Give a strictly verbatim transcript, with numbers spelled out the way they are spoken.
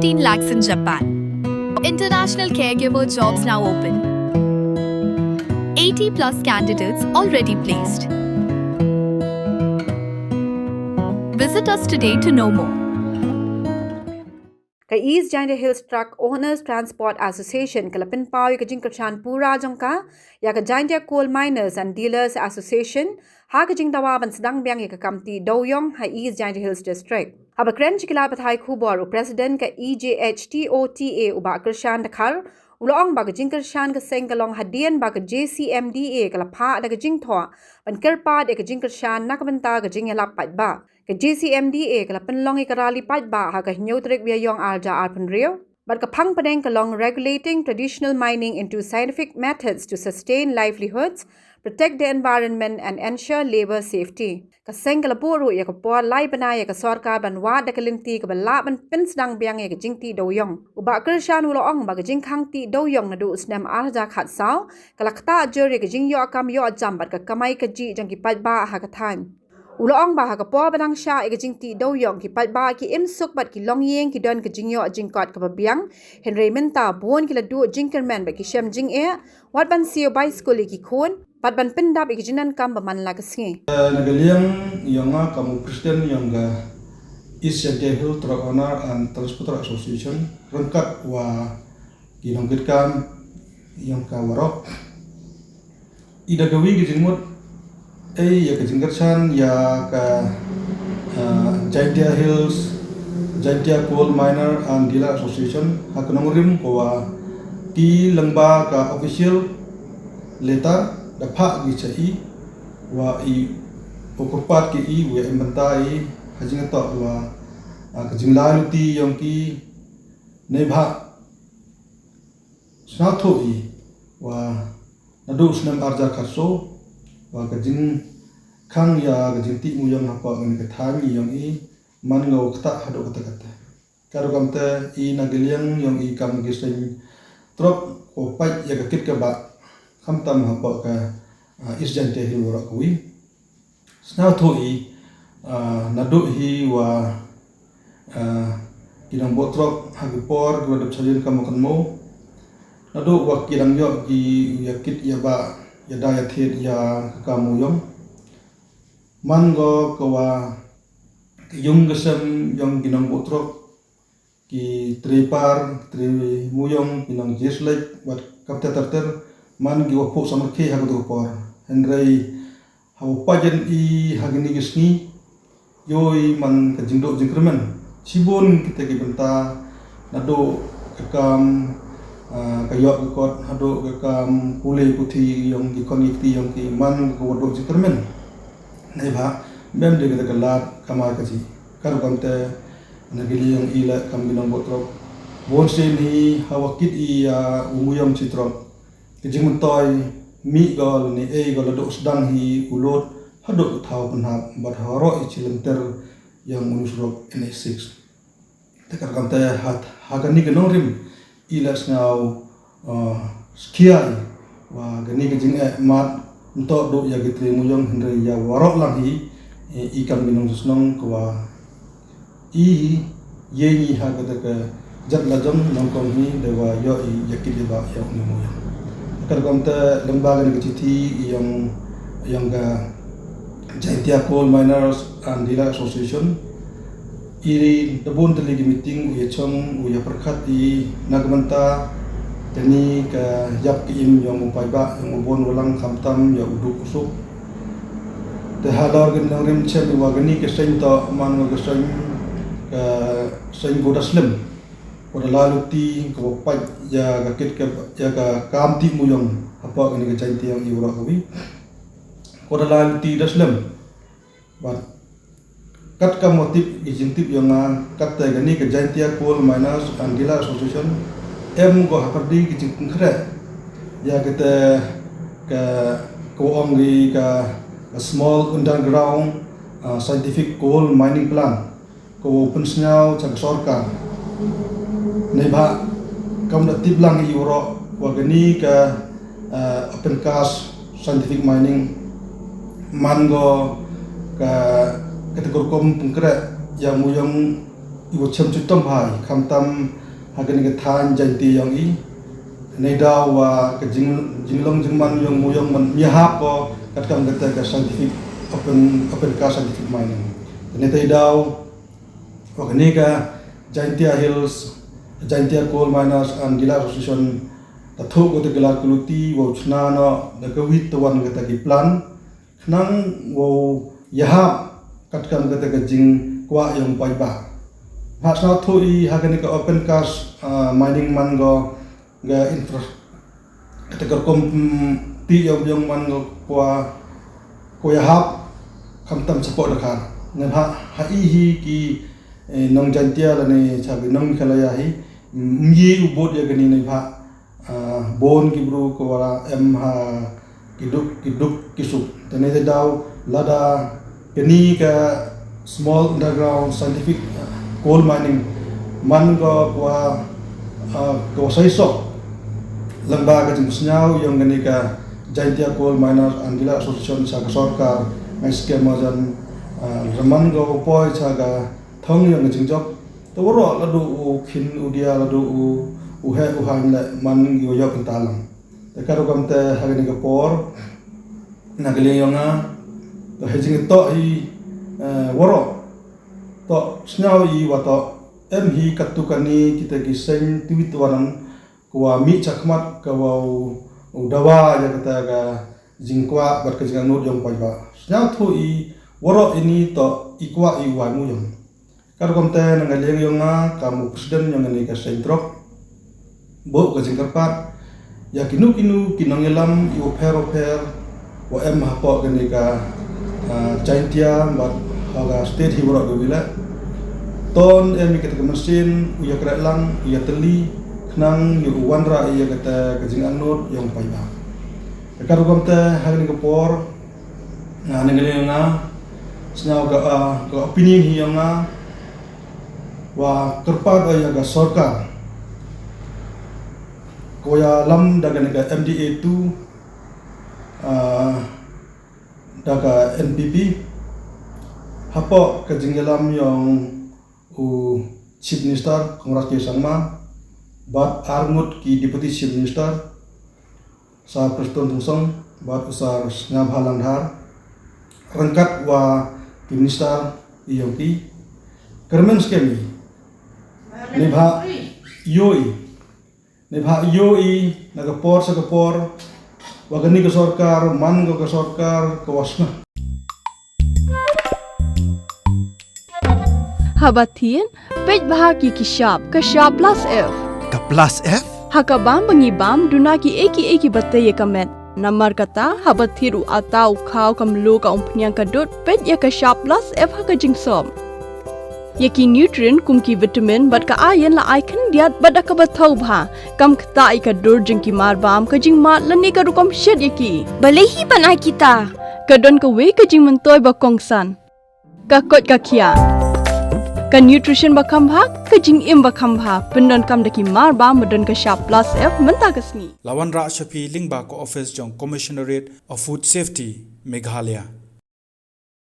Fifteen lakhs in Japan. International caregiver jobs now open. Eighty plus candidates already placed. Visit us today to know more. Ka East Jaintia Hills Truck Owners Transport Association ka la pynpaw ïa ka jingkyrshan pura jong ka ïa ka Jaintia Coal Miners and Dealers Association ha ka jingdawa ban sdang biang ïa ka kam tih dewiong ha East Jaintia Hills District. Haba kren sha ki lad pathai khubor, u President ka E J H T O T A, u Bah Kyrshan Dkhar, u la ong ba ka jingkyrshan ka seng ka long hadien ba ka J C M D A ka la phah da ka jingthoh ban kyrpad ïa ka jingkyrshan na ka bynta ka jingïalap paidbah. Ka J C M D A ka la pynlong ïa ka rally paidbah ha ka hynñiew tarik Baiaiong ar hajar arphew hynriew. Bad ka phang pdeng ka long Regulating Traditional Mining into Scientific Methods to Sustain Livelihoods, Protect the Environment and Ensure Labour Safety. Ka seng ka la buh ruh ïa ka por lai bnai ïa ka sorkar ban wad da ka lynti kaba lah ban pynsdang biang ïa ka jingtih dewiong. U Bah Kyrshan u la ong ba ka jingkhang tih dewiong naduh u snem ar hajar khatsaw ka la ktah jur ïa ka jingïoh kam ïoh jam bad ka kamai kajih jong ki paidbah ha ka thaiñ. U la ong ba ha ka por ba dang shah ïa ka jingtih dewiong, ki paidbah ki im suk bad ki longïing ki don ka jingïoh jingkot kaba biang, hynrei mynta bun ki la duh jingkyrmen bad ki shem jingeh wat ban siew baiskul ïa ki khun bad ban pyndap ïa ka jingdonkam ba man la ka sngi. Na ka liang jong nga kum u President jong ka East Jaintia Hills Truck Owner and Transporter Association, ryngkat wa ki nongkitkam jong ka waroh, i da ka wi ka jingmut ei ïa ka jingkyrshan ïa ka, ah, Jaintia Hills, Jaintia Coal Miner and Dealer Association ha ka nongrim ko wa ki lyngba ka official letter da phah ki cha i wa i u kyrpad ki i wa i mynta i ha jingtoh wa, ah, ka jinglai luti jong ki neibhah sngewthuh i wa naduh u snem ar hajar khatsaw wa ka jingkhang ïa ka jingtih dewiong hapoh ngi ka thaiñ jong i man nga u ktah haduh katta katta. Ka rukom te i na ka liang jong i kam ki seng trok ko pait ïa ka kit ka bah khamtam hapoh ka, ah, East Jaintia Hills waroh kawi. Sngewthuh i, ah, naduh hi wa, ah, ki nongbud trok ha ki por ki wa dep sajin kam kan mo. Naduh wa ki dang ïoh ki ïa kit ïa bah ïa da ïa thied ïa ka kam dewiong. Man ko ka wa ka yung ka sem jong ki nongbud trok, ki trei par, trei dewiong, ki nong jis lek, wat kap ter ter ter, man ki wa puk samar ki ha ka tu por. Hynrei ha u pajan i ha kini ki sngi, ïoh i man ka jingduh jingkyrmen. Shibun kita ki bynta, naduh ka kam, ah, ka ïoh ka kot, haduh ka kam pule puthi jong ki khon ki kti jong ki man ka wa duh jingkyrmen. Neibhah, mem de kita ka lad kamai kajih. Ka rukom te, na ka liang i la kam ki nongbud trok. Bun sien hi ha wa kit i ïa u dewiong chi trok. Ka jingmyntoi mih ko lane ei ko la duh sdang hi u lut haduh ka thaw pynhap bad ha waroh i chi lynter jong uni u surok N H six. Te ka rukom te ha, ha kani ka nongrim i la sngew, ah, skhia i wa kani ka jingeh mat ym toh duh ïa ki trei dewiong hynrei ïa waroh lang hi, eh, i kam ki nongshong shnong ka wa i ïeng i ha kata ka jat la jong nyngkong hi da wa ïoh i ïa kit ïa bah ïa uni u dewiong. Ka rukom te lyngba kani ka chithi i jong, i jong ka Jaintia Coal Miners and Dealer Association, i da bun tylli ki meeting u ïa chong u ïa pyrkhat i na ka bynta kani ka ïap ka im jong u paidbah jong u bun u lang khamtam ïa u duk u suk. Te halor ka nongrim chem i wa kani ka seng to man wa ka seng, ka seng ko da slem. Ko da la luti ko wa pait ïa ka kit ka ïa ka kam tih dewiong hapoh kani ka Jaintia i waroh kawi. Ko da la luti da slem. Bad kat kam wa tip i jingtip jong nga kat te kani ka Jaintia Coal Miners and Dealer Association em ko ha pyrdi ki jingpynkhreh ïa kata ka, ko ong ki ka, ka small underground, ah, scientific coal mining plant ko wa pynsngew cha ka sorkar. Neibhah kam da tip lang i waroh wa kani ka, ah, open cast scientific mining man ko ka, kata ka rukom pynkhreh ïa dewiong wa chem chitom bha i, khamtam ha kane ka thaiñ Jaintia yong i. Neidaw wa ka jing, jinglong jingman yong mu yong man ym ïahap ko katkam kata ka scientific, open, open cast scientific mining. Neidaw wa kane ka Jaintia Hills, Jaintia Coal Miners and Dealers Association da thoh kata ka lad ka luti wow chna noh da kawei tawon kata ki plan khnang wow ïahap katkam kata ka jingkwah yong paidbah. Ha sngewthuh i ha kane ka open cast, ah, mining man ko ka infra, kata ka rukom, mm, ti yong yong man ko kwah, kwah ïahap khamtam chapoh Dkhar. Neibhah ha i hi ki, eh, nong Jaintia lane cha ki nong Meghalaya hi, mm, ym ye u bud ïa kane neibhah ah, bun ki bru ki wa em ha ki duk, ki duk ki suk. Te neidaw lada kane ka small underground scientific, ah, coal mining man ko kwah, ah, kwah saisoh lyngba ka jingsngew yong kane ka Jaintia Coal Miners and Dealers Association sha ka sorkar, ngai skhem majan, ah, man ko poi sha ka thong yong ka jingjop. Te waroh ladu u khin u dia ladu u, u heh u haiñ leh man ngi wa ïoh kynta lang. Te ka rukom te ha kane ka por na ka liang yong nga, te ha jingtoh hi, eh, waroh toh sngew i wa toh em hi katto katne kita ki seng twitu wanan ka wa mih chakhmat ka wa u, u dawa ïa kata ka jingkwah bad ka jingangnud yong paidbah. Sngewthuh i waroh ini toh i kwah i wai mu yong. Ka rukom te na ka liang yong nga kam u president yong kane ka seng trok, buh ka jingkyrpad ïa kino kino ki nongïalam i wa pher wa pher wa em hapoh kane ka, ah, Jaintia bad ha ka state hi waroh ka wi leh. Ton em i kata ka mynsiem u ïa kreh lang, u ïa tylli khnang ïa u wanrah ïa kata ka jingangnud yong paidbah. Ka rukom te ha kane ka por nga, na ka liang nga, sngew ka, ah, ka opinion hi yong nga wa kyrpad ïa ka sorkar ka wa ïalam da kane ka M D A two, ah, da ka N P P hapoh ka jingïalam yong u Chief Minister Conrad K Sangma bad arngut ki Deputy Chief Minister, Sir Prestone Tynsong bad u Sir Sniawbhalang Dhar, ryngkat wa ki minister i yong ki. Kyrmen skhem i neibhah ïoh i, neibhah ïoh i na ka por sha ka por wa kane ka sorkar man ko ka sorkar ka wa sngewthuh. Haba thied, peit bha ki ki shap, ka shap plus F. Ka plus F? Ha ka bam ba ngi bam, duna ki ei ki ei ki ba tei ïa ka met. Namar kata, haba thied u ata u khaw ka mluh ka umphniang ka dud, peit ïa ka shap plus F ha ka jingsop. Ïa ki nutrient kum ki vitamin bad ka iron la ai khyndiat bad da kaba thaw bha. Kam ktah ïa ka dur jong ki mar bam, ka jingmad lane ka rukom shet ïa ki. Balei hi ban ai kita? Ka don kawei ka jingmyntoi ba kongsan. Ka koit ka khiah. Ka nutrition ba kham bha, ka jingim ba kham bha. Pyndonkam da ki mar bam ba don ka shap plus F mynta ka sngi. La wanrah sha phi lyngba ka office jong Commissionerate of Food Safety, Meghalaya.